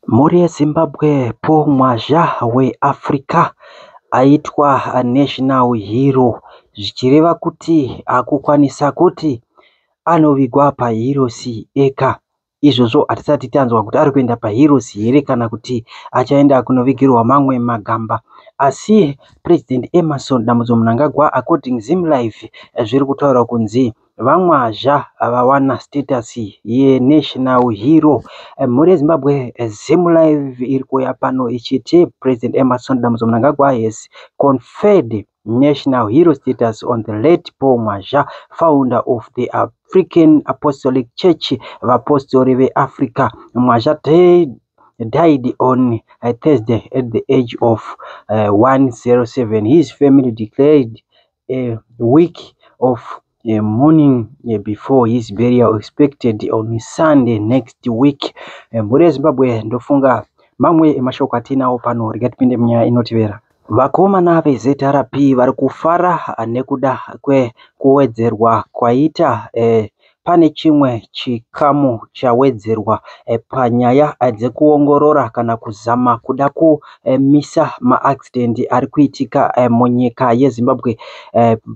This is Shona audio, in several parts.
Mhuri yeZimbabwe, Paul Mwazha weAfrica aitwa national hero, zvichireva kuti akukwanisa kuti anovigwa paHeroes Acre. Izvozvo hatisati tanzwa kuti ari kuenda paHeroes here kana kuti achaenda kunovigirwa mamwe magamba. Asi President Emmerson Dambudzo Mnangagwa, according Zimlive, zviri kutaura kunzi VaMwazha vawana status yenational hero. Mhuri yeZimbabwe, Zimlive iri kuuya pano ichiti President Emmerson Dambudzo Mnangagwa has conferred national hero status on the late Paul Mwazha, founder of the African Apostolic Church, vapostori veAfrica. Mwazha died on Thursday at the age of 107. His family declared a week of mourning before his burial, expected on Sunday next week. Mhuri yeZimbabwe, ndofunga mamwe emashoko atinawo pano. Rega tipinde munyaya inotivera. Vakomana veZRP vari kufara nekuda kwekuwedzerwa kwaita pane chimwe chikamu chawedzerwa panyaya dzekuongorora kana kuzama kuda kumisa maaccident ari kuitika munyika yeZimbabwe.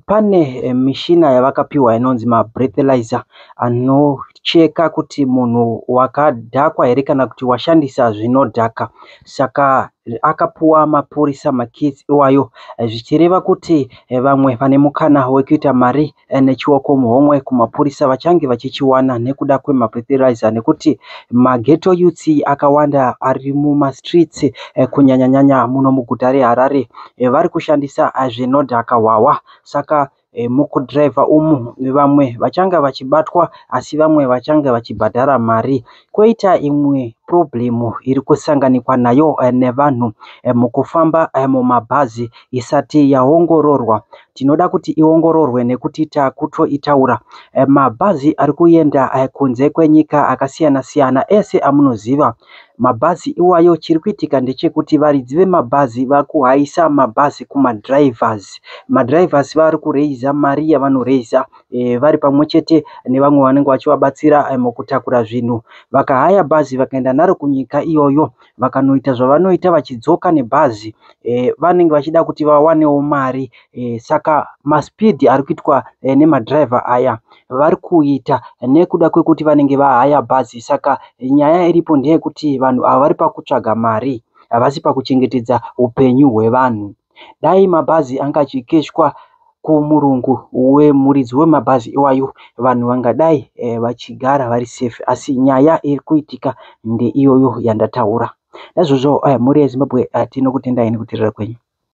Pane mishina yavakapiwa inonzi mabreathalyzer, anocheka kuti munhu wakadhakwa here kana kuti washandisa zvinodhaka. Saka akapuwa mapurisa makits iwayo, zvichireva kuti vamwe vane mukana wekuita mari nechioko muhomwe kumapurisa vachange vachichiwana nekuda kwemabreathalyzer, nekuti maghetto youths akawanda ari mumastreets, kunyanya-nyanya muno muguta reHarare, vari kushandisa zvinodhaka, hwahwa. Saka mukudhiraivha umu vamwe vachange vachibatwa, asi vamwe vachange vachibhadhara mari. Kwoita imwe problem iri kusanganikwa nayo nevanhu mukufamba mumabhazi isati yaongororwa. Tinoda kuti iongororwe nekuti takutoitaura. Mabhazi ari kuenda kunze kwenyika akasiyana siyana ese amunoziva. Mabhazi iwayo, chiri kuitika ndechekuti varidzi vemabhazi vakuhaisa mabhazi kumadhiraivhasi. Madhiraivhasi vari kureiza mari yavanoreiza vari pamwe chete nevamwe vanenge vachivabatsira mukutakura zvinhu. Vakahaya bhazi, vakaenda naro kunyika iyoyo, vakanoita zvavanoita, vachidzoka nebhazi, vanenge vachida kuti vawanewo mari. Saka maspeed ari kuitwa nemadhiraivha aya vari kuita nekuda kwekuti vanenge vahaya bhazi. Saka nyaya iripo ndeyekuti vanhu ava vari pakutsvaga mari, havasi pakuchengetedza upenyu hwevanhu. Dai mabhazi anga achikeshwa kumurungu wemuridzi wemabhazi iwayo, vanhu vangadai vachigara vari safe, asi nyaya iri kuitika ndeiyoyo yandataura. Naizvozvo, mhuri yeZimbabwe, tinokutendai nekuteerera kwenyu.